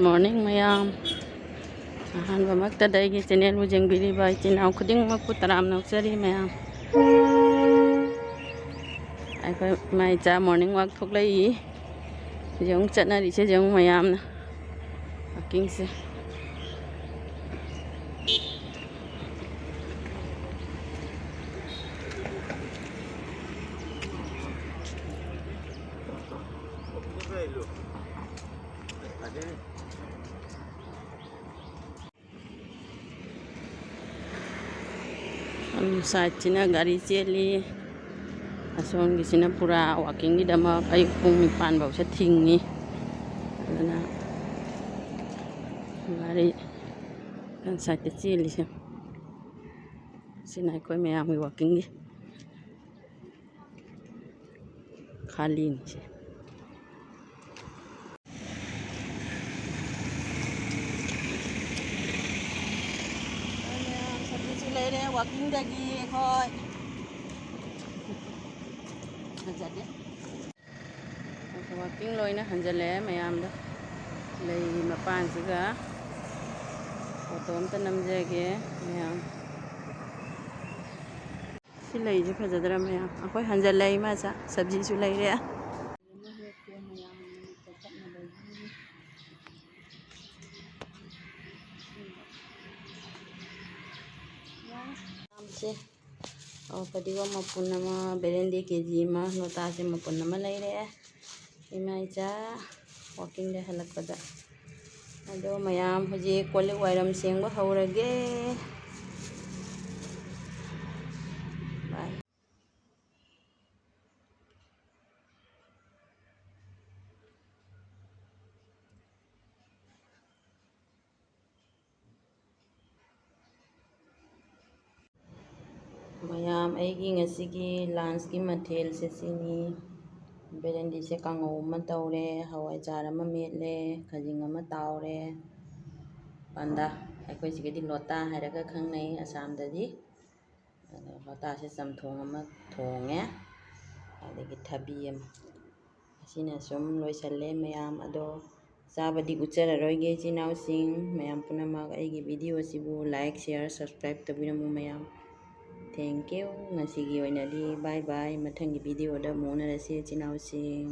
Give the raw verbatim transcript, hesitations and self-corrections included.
Morning ꯃꯌꯥꯝ, ꯑꯍꯥꯟꯕꯃꯛꯇꯗ ꯑꯩꯒꯤ channelꯕꯨ ꯌꯦꯡꯕꯤꯔꯤꯕ ꯏꯆꯤꯟ ꯏꯅꯥꯎ ꯈꯨꯗꯤꯡꯃꯛꯄꯨ ꯇꯔꯥꯝꯅ ꯑꯣꯛꯆꯔꯤ ꯃꯌꯥꯝ꯫ ꯑꯩꯈꯣꯏ ꯏꯃꯥ ꯏꯆꯥ morning walk ꯊꯣꯛꯂꯛꯏ꯫ ꯍꯧꯖꯤꯛ ꯑꯃꯨꯛ ꯆꯠꯅꯔꯤꯁꯦ ꯌꯦꯡꯉꯨ ꯃꯌꯥꯝꯅ, walkingꯁꯦ꯫ ꯁꯣꯝ sideꯁꯤꯅ ꯒꯥꯔꯤ ꯆꯦꯜꯂꯤ, ꯑꯁꯣꯝꯒꯤꯁꯤꯅ ꯄꯨꯔꯥ walkingꯒꯤꯗꯃꯛ ꯑꯌꯨꯛ ꯄꯨꯡ ꯅꯤꯄꯥꯟ ꯐꯥꯎꯁꯦ ꯊꯤꯡꯉꯤ꯫ ꯑꯗꯨꯅ ꯒꯥꯔꯤ ꯁꯣꯝ sideꯇ ꯆꯦꯜꯂꯤꯁꯦ, ꯁꯤꯅ ꯑꯩꯈꯣꯏ ꯃꯌꯥꯝꯒꯤ walkingꯒꯤ ꯈꯥꯂꯤꯅꯤꯁꯦ꯫ ꯁꯕꯖꯤꯁꯨ ꯂꯩꯔꯦ walkingꯗꯒꯤ ꯑꯩꯈꯣꯏ꯫ ꯐꯖꯗꯦ꯫ Walking ꯂꯣꯏꯅ ꯍꯟꯖꯜꯂꯛꯑꯦ ꯃꯌꯥꯝꯗꯣ꯫ ꯂꯩ ꯃꯄꯥꯟꯁꯤꯒ photo ꯑꯝꯇ ꯅꯝꯖꯒꯦ ꯃꯌꯥꯝ꯫ ꯁꯤ ꯂꯩꯁꯦ ꯐꯖꯗ꯭ꯔꯥ ꯃꯌꯥꯝ? ꯑꯩꯈꯣꯏ ꯍꯟꯖꯜꯂꯦ ꯏꯃꯥꯆꯥ, ꯁꯕꯖꯤꯁꯨ ꯂꯩꯔꯦ꯫ ꯁꯦ, ꯑꯣ, ꯐꯗꯤꯒꯣꯝ ꯃꯄꯨꯟ ꯑꯃ, ꯕꯦꯂꯦꯟꯗ꯭ꯔꯤ KG ꯑꯃ, ꯂꯣꯇꯥꯁꯦ ꯃꯄꯨꯟ ꯑꯃ ꯂꯩꯔꯦ꯫ ꯏꯃꯥ ꯏꯆꯥ walkingꯗ ꯍꯜꯂꯛꯄꯗ꯫ ꯑꯗꯣ ꯃꯌꯥꯝ ꯍꯧꯖꯤꯛ ꯀꯣꯜ ꯂꯤꯛ ꯋꯥꯏꯔꯝ ꯁꯦꯡꯕ ꯍꯧꯔꯒꯦ꯫ Bye꯫ ꯃꯌꯥꯝ, ꯑꯩꯒꯤ ꯉꯁꯤꯒꯤ lunchꯀꯤ ꯃꯊꯦꯜꯁꯦ ꯁꯤꯅꯤ꯫ ꯕꯦꯂꯦꯟꯗ꯭ꯔꯤꯁꯦ ꯀꯥꯡꯉꯧ ꯑꯃ ꯇꯧꯔꯦ, ꯍꯋꯥꯏꯖꯥꯔ ꯑꯃ ꯃꯦꯠꯂꯦ, ꯈꯖꯤꯡ ꯑꯃ ꯇꯥꯎꯔꯦ꯫ ꯄꯥꯟꯗꯥ, ꯑꯩꯈꯣꯏ ꯁꯤꯒꯤꯗꯤ ꯂꯣꯇꯥ ꯍꯥꯏꯔꯒ ꯈꯪꯅꯩ ꯑꯁꯥꯝꯗꯗꯤ꯫ ꯑꯗꯣ ꯂꯣꯇꯥꯁꯦ ꯆꯝꯊꯣꯡ ꯑꯃ ꯊꯣꯡꯉꯦ, ꯑꯗꯒꯤ ꯊꯕꯤ ꯑꯃ꯫ ꯑꯁꯤꯅ ꯁꯨꯝ ꯂꯣꯏꯁꯜꯂꯦ ꯃꯌꯥꯝ꯫ ꯑꯗꯣ ꯆꯥꯕꯗꯤ ꯎꯠꯆꯔꯔꯣꯏꯒꯦ ꯏꯆꯤꯟ ꯏꯅꯥꯎꯁꯤꯡ꯫ ꯃꯌꯥꯝ ꯄꯨꯝꯅꯃꯛ ꯑꯩꯒꯤ video ꯑꯁꯤꯕꯨ like, share, subscribe ꯇꯧꯕꯤꯔꯝꯃꯨ ꯃꯌꯥꯝ꯫ Thank you꯫ ꯉꯁꯤꯒꯤ ꯑꯣꯏꯅꯗꯤ bye bye꯫ ꯃꯊꯪꯒꯤ videoꯗ ꯑꯃꯨꯛ ꯎꯅꯔꯁꯤ ꯏꯆꯤꯟ ꯏꯅꯥꯎꯁꯤꯡ꯫